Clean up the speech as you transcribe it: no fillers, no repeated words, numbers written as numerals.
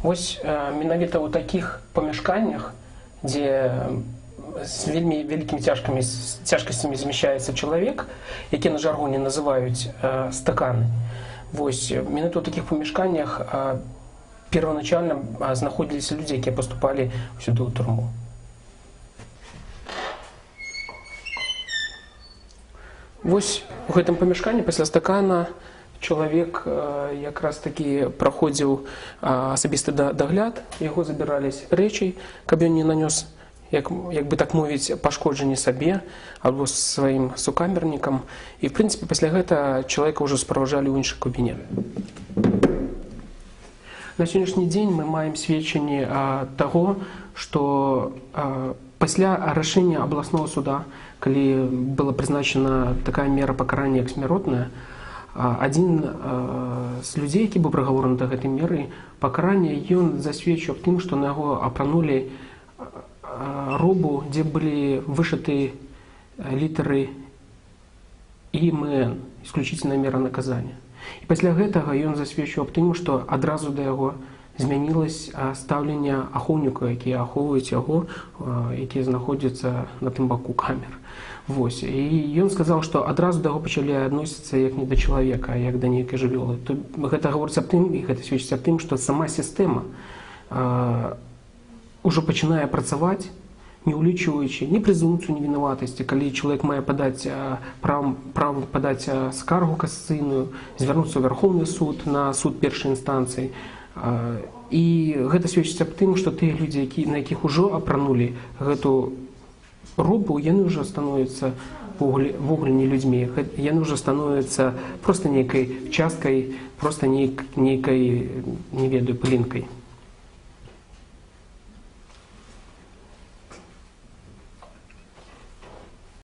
Вось менавіта ў такіх памяшканнях, дзе з вельмі вялікімі цяжкасцямі змяшчаецца чалавек, які на жаргоне называюць стаканы. Вось менавіта ў такіх памяшканнях первоначально знаходзіліся людзі, якія паступалі сюды ў турму. Вось у гэтым памяшканні пасля стакана чалавек якраз такі праходзіў асабісты дагляд, яго забірались рэчай, каб ён не нанёс, як бы так мовіць, пашкоджанне сабе або сваім сукамернікам. І, в прынцыпе, пасля гэта чалавека ўжо суправаджалі ў іншы кабінет. На сённяшні дзень мы маем сведчанні таго, што пасля рашэння абласнога суда, калі была прызначана такая мера пакарання, як смяротная, адзін з людзей, які быў прыгавораны да гэтай меры пакарання, ён засведчыў аб тым, што на яго апранулі робу, дзе былі вышыты літары ІМН, исключительная мера наказания. І пасля гэтага ён засведчыў аб тым, што адразу да яго змянілася стаўленне ахоўніка, якія ахоўваюць яго, якія знаходзяцца на тым баку камер. Вось. І ён сказаў, што адразу да яго пачалі адносіцца як не да чалавека, а як да нейкай жывёлы. То гэта гаворыць аб тым, і гэта сведчыць аб тым, што сама сістэма ўжо пачынае працаваць, не ўлічваючы ні прэзумпцыю невінаватасці, калі чалавек мае падаць права падаць скаргу касацыйную, звярнуцца ў Вярхоўны суд, на суд першай інстанцыі. І гэта сведчыць аб тым, што тыя людзі, на якіх ужо апранулі гэту робу, яны ўжо становяцца ввогуле не людзьмі, яны ўжо становяцца проста нейкай часткай, проста нейкай, не ведаю, пылінкай.